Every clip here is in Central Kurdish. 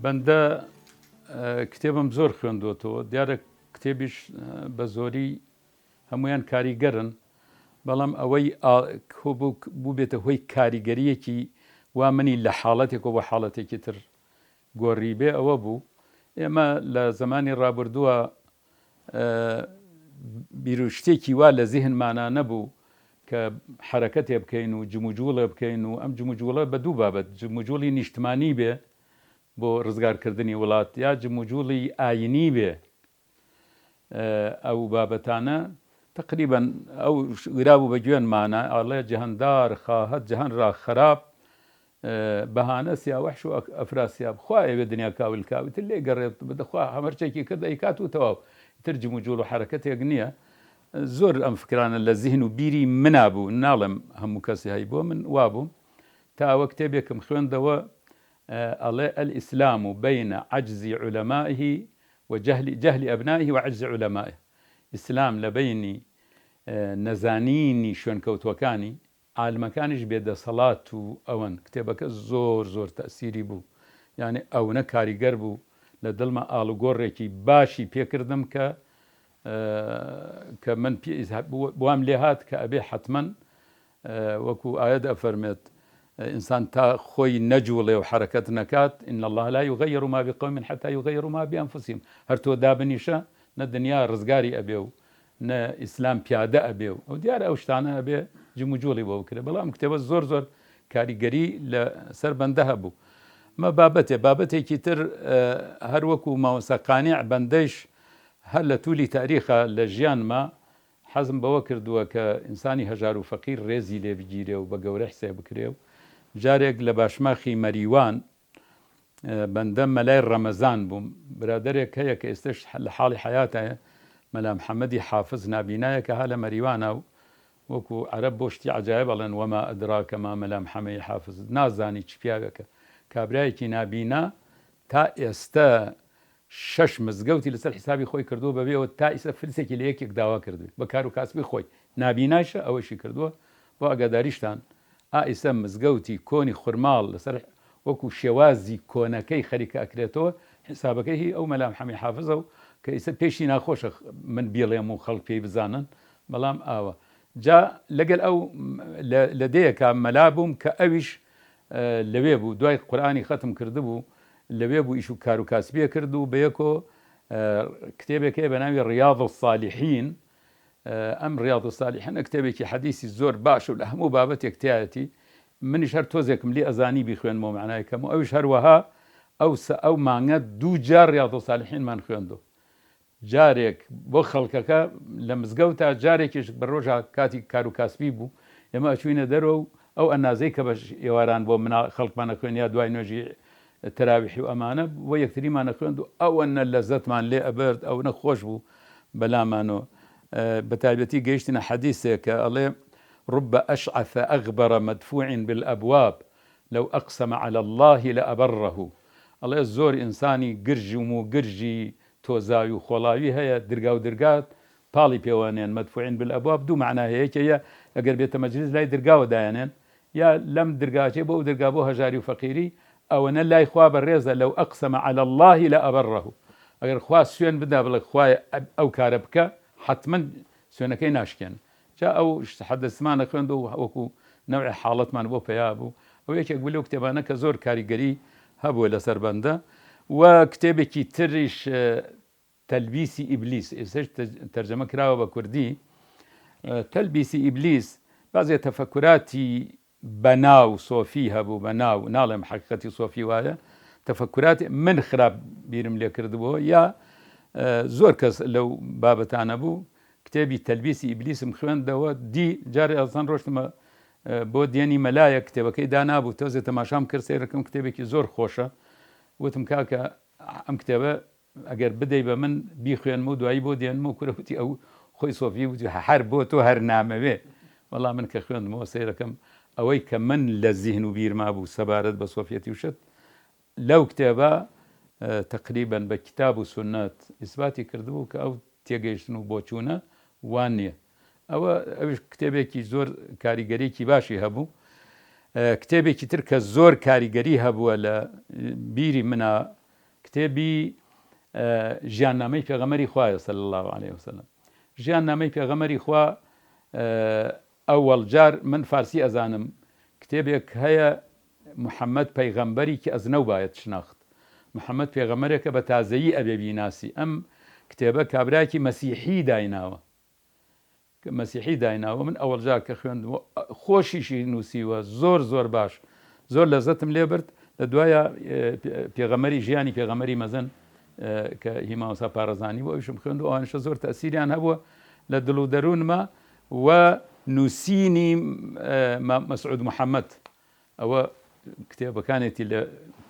بەندە کتێبم زۆر خوێندووەتەوە، دیارە کتێبیش بە زۆری هەموویان کاریگەرن، بەڵام ئەوەی بووبێتە هۆی کاریگەرییەکی وا منی لە حاڵەتێکەوە بۆ حاڵەتێکی تر گۆڕیبێ ئەوە بوو ئێمە لە زەمانی ڕابردووە بیر و شتێکی وا لە زیهنمانا نەبوو کە حەرەکەتێ بکەین و جموجوڵێ بکەین و ئەم جموجوڵە بە دوو بابەت جموجوڵی نیشتمانی بێ بۆ ڕزگارکردنی وڵات یا جموجوڵی ئاینی بێ ئەو بابەتانە تقریبا ئەو گرابوو بە گوێنمانە ئەڵێ جهاندار خواهد جهان را خراب بەهانە سیاوەحش و ئەفراسیاب خوا ئەیەوێ دنیا کاول کا ئیتر لێی گەڕێ خوا هەمەرچێکی کرد ئەیکات و تەواو ئیتر جموجوڵ و حەرەکەتێک نییە زۆر ئەم فکرانە لە زیهن و بیری منا بوو ناڵێم هەموو کەسی هەیبووە من وابووم تا ئەوە کتێبێکم خوێندەوە ئەڵێ الاسلام بین عجز علمائه و جهل جهل ابنائه و عجز علمائه ئیسلام لە بەینی نەزانینی شوێنکەوتووەکانی عالمەکانیش بێ دەسەڵات و ئەوەن کتێبەکە زۆر زۆر تەئسیری بوو یانی ئەونە کاریگەر بوو لە دڵما ئاڵوگۆڕێکی باشی پێکردم کە کە من وام لێهات کە ئەبێ حەتمەن وەکو ئایەت ئەفەرمێت ئینسان تا خۆی نەجوڵێ و حەرەکەت نەکات ان الله لا یغیر ما بقوم حتى یغیروا ما بانفسهم هەر تۆ دابنیشە نە دنیا ڕزگاری ئەبێ و نە ئیسلام پیادە ئەبێ و ئەو دیارە ئەو شتانە ئەبێ جموجوڵی بۆ بکرێ بەڵام ئەم کتێبە زۆر زۆر کاریگەری لە سەر بەندە هەبوو مە بابەتێ بابەتێکی تر هەر وەکو مامۆستا قانع بەندەیش هەر لە تولی تاریخە لە ژیانما حەزم بەوە کردووە کە ئینسانی هەژار و فەقیر ڕێزی لێ بگیرێ و بە گەورە حسێب بکرێ و جارێک لە باشماخی مەریوان بەندە مەلای ڕەمەزان بووم برادەرێک هەیە کە ئێستش لە حاڵی حەیاتایە مەلا محەممەدی حافز نابینایە کە ها لە مەریوانە و وەکو عەرەب بۆ شتی عەجایب ئەڵێن وما ادراک ما مەلا محەمەی حافز نازانی چ پیاوێکە کابرایەکی نابینا تا ئێستە شەش مزگەوتی لەسەر حیسابی خۆی کردووە بەبێ ئەوە تا ئیستا فلسێکی لە یەکێک داوا کردبێ بە کار و کاسبی خۆی نابینایشە ئەوەیشی کردووە بۆ ئاگاداریشتان ئا ئیستا مزگەوتی کۆنی خورماڵ لەسەر وەکو شێوازی کۆنەکەی خەریکە ئەکرێتەوە حیسابەکەی هی ئەو مەلا محەمەی حافزە و کە ئیستا پێشی ناخۆشە من بیڵێم و خەڵک پێی بزانن بەڵام ئاوە جا لەگەل ئەو لە دێیەکا مەلا بووم کە ئەویش لەوێ بوو دوای قورئانی خەتم کردبوو لەوێ بوو ئیش و کار و کاسبیە کرد و بەیەکۆ کتێبێک هەیە بە ناوی ڕیاض الصالحین ئەم ڕیاض الصالحینە کتێبێکی حەدیسی زۆر باش و لە هەموو بابەتێک تایەتی منیش هەر تۆزێکم لێ ئەزانی بیخوێنمەوە معنای کەم و ئەویش هەروەها ئەو ئەو مانگە دوو جار ڕیاض الصالحینمان خوێندو جارێک بۆ خەڵکەکە لە مزگەوتا جارێکیش بە ڕۆژا کاتی کار و کاسبی بوو ئێمە ئەچووینە دەرەوە و ئەو ئەنازەی کە بە ئێواران بۆ منا خەڵکمان ئەخوێند یا دوای نوێژی تەراویحی و ئەمانە بۆ یەکتریمان ئەخوێند و ئەوەنە لەزەتمان لێ ئەبرد ئەونە خۆش بوو بەلامانەوە بە تایبەتی گەیشتینە حەدیسێک کە ئەڵێ رب اشعث اغبر مدفوع بالابواب لو اقسم علی اللە لابره ئەڵێ زۆر ئینسانی گرژ و موگرژی تۆزاوی و خۆڵاوی هەیە درگا و درگات پاڵی پێوە نێن مدفوعین بالابواب دوو مەعنا هەیە یەکێ یە ئەگەر بێتە مەجلیس لای درگاوە دایەنێن یا لەم درگا ئەچێ بۆ ئەو درگا بۆ هەژاری و فەقیری ئەوەنە لای خوا بەڕێزە لو اقسم علی اللە لابره ئەگەر خوا سوێن بدا بڵێ خوایە ئەو کارە بکە حەتمەن سوێنەکەی ناشکێنێ جا ئەو حەدەسمانە خوێند و وەکو نەوعێ حاڵەتمان بۆ پەیا بوو. ئەو یەکێک بوو لەو کتێبانە کە زۆر کاریگەری هەبووە لەسەر بەندە و کتێبێکی تریش تەلبیسی ئیبلیس ئێستاش تەرجەمە کراوە بە کوردی تەلبیسی ئیبلیس بەعزێ تەفەکوراتی بە ناو سۆفی هەبوو بە ناو ناڵێم حەقیقەتی سۆفی وایە تەفەکوراتی من خراپ بیرم لێ کردبووە یا زۆر کەس لەو بابەتانە بوو کتێبی تەلبیسی ئیبلیسم خوێندەوە دی جارێ ئەزان ڕۆشتمە بۆ دێنی مەلایە کتێبەکەی دانابوو تۆزێ تەماشام کرد سەیرەکەم کتێبێکی زۆر خۆشە وتم کاکە ئەم کتێبە ئەگەر بدەی بە من بیخوێنم و دوایی بۆ دێنم و کورە وتی ئەو خۆی سۆفی وتی هەر بۆ تۆ هەر نامەوێ وەڵا من کە خوێندمەوە سەیرەکەم ئەوەی کە من لە زیهن و بیرما بوو سەبارەت بە سۆفیەتی و شت لەو کتێبە تەقریبەن بە کیتاب و سوننەت ئیسباتی کردبوو کە ئەو تێگەیشتن و بۆچوونە وا نییە. ئەوە ئەویش کتێبێکی زۆر کاریگەریی باشی هەبوو. کتێبێکی تر کە زۆر کاریگەری هەبووە لە بیری منا کتێبی ژیاننامەی پێغەمەری خوایە صلی الله علیه وسلم ژیاننامەی پێغەمەری خوا ئەوەڵ جار من فارسی ئەزانم کتێبێک هەیە محمد پەیغەمبەری که از نو باید شناخت محمد پێغەمبەرێکە بە تازەیی ئەبێ بیناسی ئەم کتێبە کابرایەکی مەسیحی دایناوە مەسیحی دایناوە من ئەوەڵ جار کە خوێندمەوە خۆشیشی نووسیوە زۆر زۆر باش زۆر لەزەتم لێ برد لە دوایە پێغەمەری ژیانی پێغەمەری مەزن کە هی مامۆستا پارەزانی بوو ئەویشم خوێند و ئەوانیشە زۆر تەسیریان هەبووە لە دڵ و دەروونما و نووسینی مەسعود محەممەد ئەوە کتێبەکانێتی لە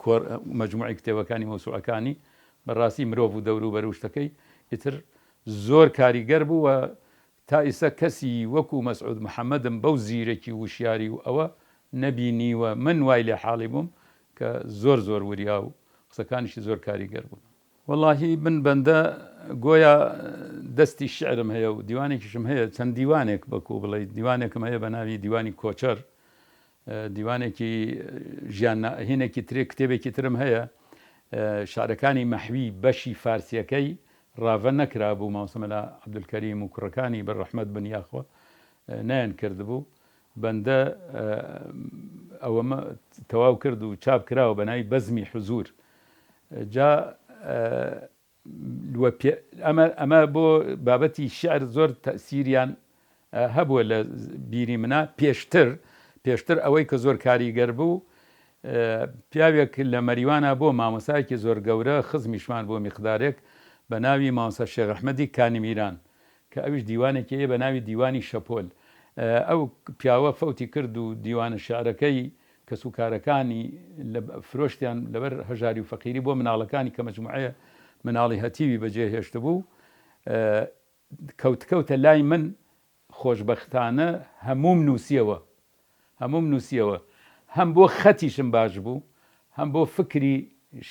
کۆر مەجموعی کتێبەکانی مەوسوعەکانی بەڕاستی مرۆڤ و دەوروبەر و شتەکەی ئیتر زۆر کاریگەر بوو و تا ئیستا کەسی وەکو مەسعود محەمەدم بەو زیرەکی و وشیاری و ئەوە نەبینیوە من وای لێ حاڵی بووم کە زۆر زۆر وریا و قسەکانیشی زۆر کاریگەر بوون. وەڵاهی من بەندە گۆیا دەستی شیعرم هەیە و دیوانێکیشم هەیە چەند دیوانێک بەکو بڵێی دیوانێکم هەیە بە ناوی دیوانی کۆچەر دیوانێکی ژیان هینێکی ترێ کتێبێکی ترم هەیە شعرەکانی مەحوی بەشی فارسیەکەی ڕاڤە نەکرابوو مامۆستا مەلا عەبدولکەریم و کوڕەکانی بە ڕەحمەت بن یاخوا نەیان کردبوو بەندە ئەوەمە تەواو کرد و چاپ کراوە بە ناوی بەزمی حزوور جا ئەمە ئەمە بۆ بابەتی شعر زۆر تەسیریان هەبووە لە بیری منا پێشتر پێشتر ئەوەی کە زۆر کاریگەر بوو پیاوێک لە مەریوانە بۆ مامۆسایەکی زۆر گەورە خزمیشمان بۆ میقدارێک بە ناوی مامۆستا شێخ ئەحمەدی کانیمیران کە ئەویش دیوانێکی هەیە بە ناوی دیوانی شەپۆل ئەو پیاوە فەوتی کرد و دیوانە شعرەکەی کەسوکارەکانی لە فرۆشتیان لەبەر هەژاری و فەقیری بۆ مناڵەکانی کە مەجموعەیە مناڵی هەتیوی بەجێ هێشتبوو کەوتکەوتە لای من خۆشبەختانە هەمووم نووسیەوە هەمووم نووسیەوە هەم بۆ خەتیشم باش بوو هەم بۆ فکری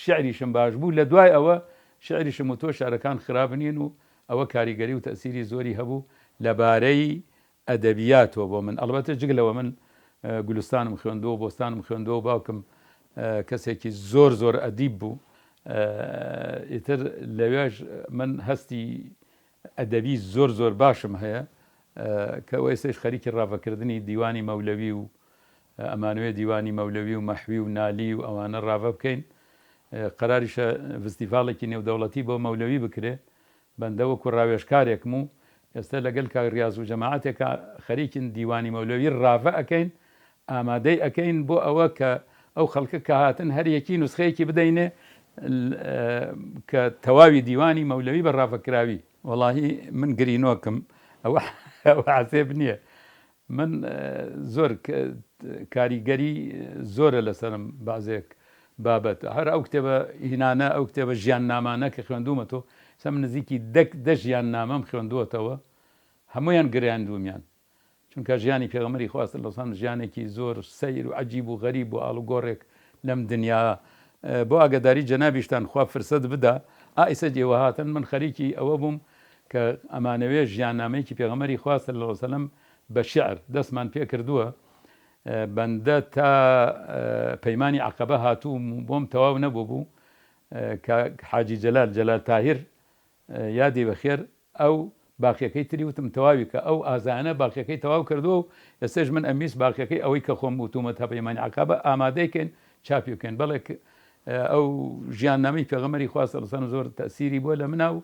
شعریشم باش بوو لە دوای ئەوە شعریشم وتووە شعرەکان خراپ نین و ئەوە کاریگەری و تەئسیری زۆری هەبوو لەبارەی ئەدەبیاتەوە بۆ من ئەڵبەتە جگە لەوە من گولستانم خوێندووە و بۆستانم خوێندووە و باوکم کەسێکی زۆر زۆر ئەدیب بوو ئیتر لەوێش من هەستی ئەدەبی زۆر زۆر باشم هەیە کە ئێستەش خەریکی ڕاڤەکردنی دیوانی مەولەوی و ئەمانەوێ دیوانی مەولەوی و مەحوی و نالی و ئەوانە ڕاڤە بکەین قەراریشە ڤستیڤاڵێکی نێودەوڵەتی بۆ مەولەوی بکرێ بەندە وەکو ڕاوێژکارێکم و ئێستا لەگەل کاک ڕیاز و جەماعەتێکا خەریکین دیوانی مەولەوی ڕاڤە ئەکەین ئامادەی ئەکەین بۆ ئەوە کە ئەو خەڵکە کە هاتن هەر یەکی نوسخەیەکی بدەینێ کە تەواوی دیوانی مەولەوی بە ڕاڤەکراوی. وەڵاهی من گرینۆکم ئەوە ئەوە عەزێب نییە من زۆر کاریگەری زۆرە لەسەرم بەعزێک بابەت هەر ئەو کتێبە هینانە ئەو کتێبە ژیان نامانە کە خوێندومەتەوە سەم نزیکی دەک دە ژیان نامەم خوێندووەتەوە هەمویان گریاندومیان چونکە ژیانی پێغەمبەری خوا صلی اللە علیه وسلم ژیانێکی زۆر سەیر و عەجیب و غەریب و ئاڵوگۆڕێک لەم دنیا بۆ ئاگاداری جەنابیشتان خوا فرسەت بدا ئا ئیسە ئێوە هاتن من خەریکی ئەوە بووم کە ئەمانەوێ ژیاننامەیەکی پێغەمبەری خوا صلی اللە علیه وسلم بە شیعر دەستمان پێ کردووە بەندە تا پەیمانی عەقەبە هاتووم و بۆم تەواو نەبوو بوو کاک حاجی جەلال جەلال تاهیر یادی بەخێر ئەو باقیەکەی تری وتم تەواوی کە ئەو ئازایانە باقیەکەی تەواو کردووە و ئێستەش من ئەمویست باقیەکەی ئەوەی کە خۆم وتومە تا پەیمانی عەقابە ئامادەی کەین چاپی بکەین بەڵێ ئەو ژیاننامەی پێغەمبەری خوا صلی اللە علیه و زۆر تەسیری بووە لە منا و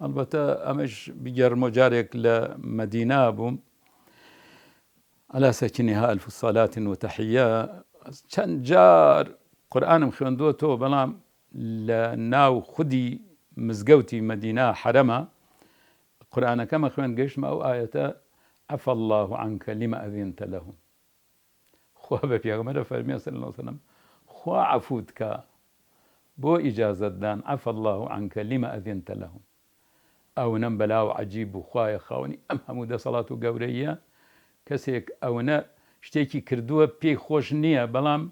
ئەڵبەتە ئەمەش بگێڕمەوە جارێک لە مەدینە بووم علی ساکنها الف صلاة و تحیە چەند جار قورئانم خوێندووەتەوە بەڵام لە ناو خودی مزگەوتی مەدینە حەرەمە قورئانەکەم ئەخوێند گەیشتمە ئەو ئایەتە عفا اللە عنک لم اذنت لهم خوا بە پێغەمبەر ئەفەرمێ صلی اللە علیه وسلم خوا عەفوت کا بۆ ئیجازەت دان عفا اللە عنک لم اذنت لهم ئەونەم بەلاوە عەجیب بوو خوایە خاوەنی ئەم هەموو دەسەڵات و گەورەییە کەسێک ئەونە شتێکی کردووە پێی خۆش نییە بەڵام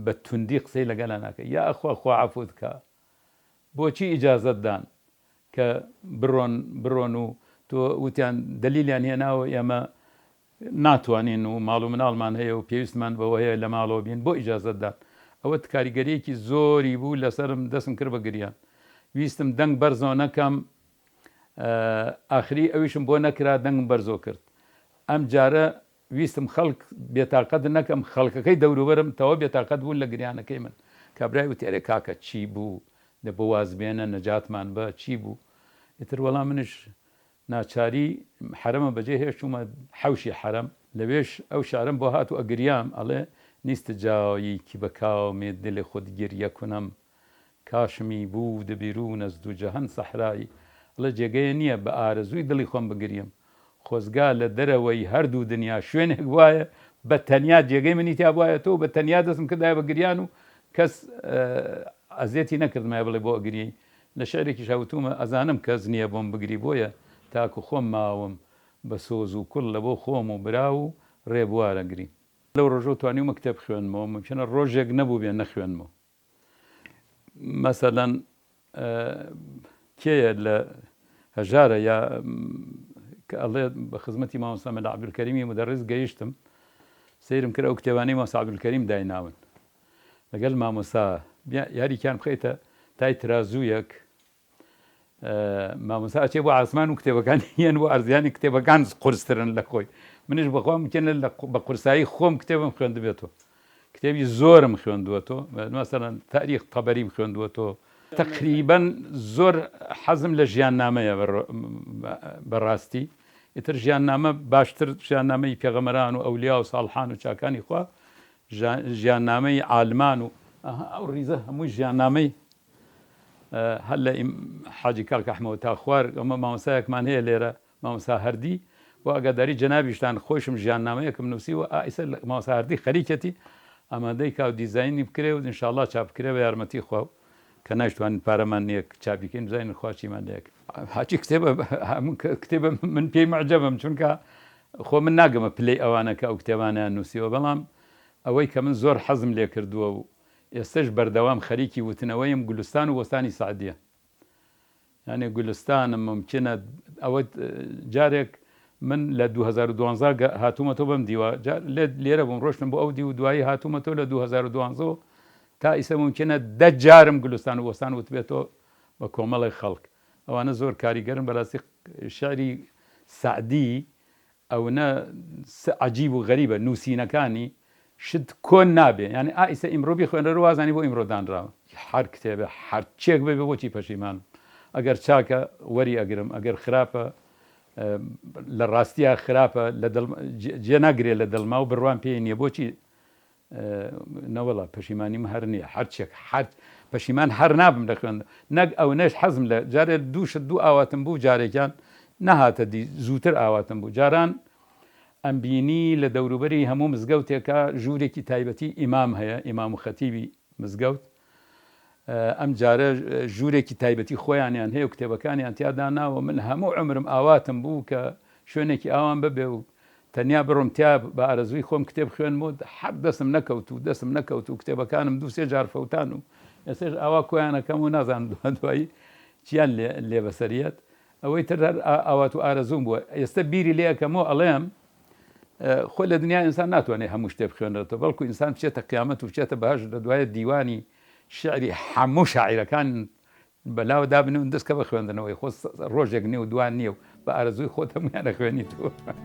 بە توندی قسەی لەگەلا ناکەی یاخوا خوا عەفوت کا بۆچی ئیجازەت دان کە بڕۆن بڕۆن و تۆ وتیان دەلیلیان هێناوە ئێمە. ناتوانین و ماڵ و مناڵمان هەیە و پێویستمان بەوە هەیە لە ماڵەوە بین بۆ ئیجازەت دان. ئەوە کاریگەریەکی زۆری بوو لەسەرم دەسم کرد بە گریان. ویستم دەنگ بەرزۆ نەکەم ئاخری ئەویشم بۆ نەکرا دەنگم بەرزۆ کرد. ئەم جارە ویستم خەڵک بێتاقەت نەکەم خەڵکەکەی دەوروبەرم تەواو بێتاقەت بوون لە گریانەکەی من. کابرای وتی ئەرێ کاکە چی بوو دە بۆ واز بێنە نەجاتمان بە چی بوو؟ ئیتر وەڵا منیش ناچاری حەرەمم بەجێ هێشت چوومە حەوشی حەرەم لەوێش ئەو شعرەم بۆ هات و ئەگریام ئەڵێ، نیست جایی که به کام دل خود گریە کنم کاش می بود بیرون از دو جهان صحرایی ئەڵێ جێگەیە نییە بە ئارەزووی دڵی خۆم بگریم خۆزگا لە دەرەوەی هەردوو دنیا شوێنێک بوایە بە تەنیا جێگەی منی تیا بوایە تۆ بە تەنیا دەستم کردایە بە گریان و کەس ئەزێتی نەکردمایە بڵێ بۆ ئەگریی لە شعرێکیشا وتومە ئەزانم کەس نییە بۆم بگری بۆیە تاکو خۆم ماوم بە سۆز و کوڵ لە بۆ خۆم و برا و ڕێبوار ئەگریم. لەو ڕۆژەوە توانیومە کتێب بخوێنمەوە مومکینە ڕۆژێک نەبووبێ نەخوێنمەوە. مەسەلەن کێیە لە هەژارە یا کە ئەڵێ بە خزمەتی مامۆستا مەلا عەبدولکەریمی مودەڕیس گەیشتم سەیرم کرد ئەو کتێبانەی مامۆستا عەبدولکەریم دایناون لەگەل مامۆستا یاریکیان بخەیتە تای ترازوویەک مامۆستا ئەچێ بۆ ئاسمان و کتێبەکان یەن بۆ ئەرزیانی کتێبەکان قورسترن لە خۆی منیش بەخوا ممکنە بە قورسایی خۆم کتێبم خوێندبێتەوە کتێبی زۆرم خوێندووەتەوە مەسەلەن تاریخ تەبەریم خوێندووەتەوە تقریبا زۆر حەزم لە ژیاننامەیە بەڕاستی ئیتر ژیاننامە باشتر ژیاننامەی پێغەمەران و ئەولیا و ساڵحان و چاکانی خوا ژیاننامەی عالمان و ئەو ڕیزە هەمووی ژیاننامەی هەر لە حاجی کاک ئەحمەوە تا خوار ئەمە مامۆستایەکمان هەیە لێرە مامۆستا هەردی بۆ ئاگاداری جەنابیشتان خۆیشم ژیاننامەیەکم نووسیوە ئایسە مامۆستا هەردی خەریکەتی ئامادەی کا و دیزاینی بکرێ و ئینشاڵڵا چاپ بکرێ بە یارمەتی خوا و کە نایشتوانین پارەمان نییە چاپی کەین بزانین خوا چیمان لێک هاچی کتێبە هەموو کتێبە من پێی معجەبم چونکە خۆ من ناگەمە پلەی ئەوانە کە ئەو کتێبانیان نووسیوە بەڵام ئەوەی کە من زۆر حەزم لێ کردووە و ئێستەش بەردەوام خەریکی وتنەوەیم گولستان و بۆستانی سەعدیە یانێ گولستانم مومکینە ئەوە جارێک من لە 2012 هاتوومەتەوە بەم دیوە لێرە بووم ڕۆشتم بۆ ئەو دی و دوایی هاتوومەتەوە لە 2012 تا ئیسە مومکینە دە جارم گولستان و بۆستان وتبێتەوە بە کۆمەڵێک خەڵک ئەوانە زۆر کاریگەرن بەراستی شعری سەعدی ئەونە عەجیب و غەریبە نوسینەکانی شت کۆن نابێ یانی ئا ئیسە ئیمڕۆ بیخوێنەرەوە وازانی بۆ ئیمڕۆ دانراوە. هەر کتێبێ هەرچێک بێ بۆچی پەشیمانم ئەگەر چاکە وەری ئەگرم ئەگەر خراپە لە ڕاستیا خراپە لە دڵ جێ ناگرێ لە دڵما و بڕوام پێی نییە بۆچی نەوەڵا پەشیمانیم هەر نییە هەرچێک هەر پەشیمان هەر نابم لە خوێند نەک ئەونەش حەزم لە جارێ دوو شت دوو ئاواتم بوو جارێکیان نەهاتە دی زووتر ئاواتم بوو جاران ئەمبینی لە دەوروبەری هەموو مزگەوتێکا ژوورێکی تایبەتی ئیمام هەیە ئیمام و خەتیبی مزگەوت ئەم جارە ژوورێکی تایبەتی خۆیانیان هەیە و کتێبەکانیان تیا داناوە من هەموو عومرم ئاواتم بوو کە شوێنێکی ئاوام ببێ و تەنیا بڕۆم تیا بە ئارەزووی خۆم کتێب بخوێنم و هەر دەستم نەکەوت و دەستم نەکەوت و کتێبەکانم دوو سێ جار فەوتان و ئێستاش ئاوا کۆیان ئەکەم و نازانم دوا دوایی چیان لێ لێ بەسەریەت ئەوەی تر هەر ئاوات و ئارەزووم بووە ئێستا بیری لێ ئەکەمەوە ئەڵێم خۆ لە دنیا ئینسان ناتوانێت هەموو شتێ بخوێنێتەوە بەڵکو ئینسان بچێتە قیامەت و بچێتە بەهەشت لە دوایە دیوانی شعری هەموو شاعیرەکان بەلاوە دابنێ و دەست کە بە خوێندنەوەی خۆ ڕۆژێک نیە و دوان نیە و بە ئارەزووی خۆت هەموویان ئەخوێنیتەوە.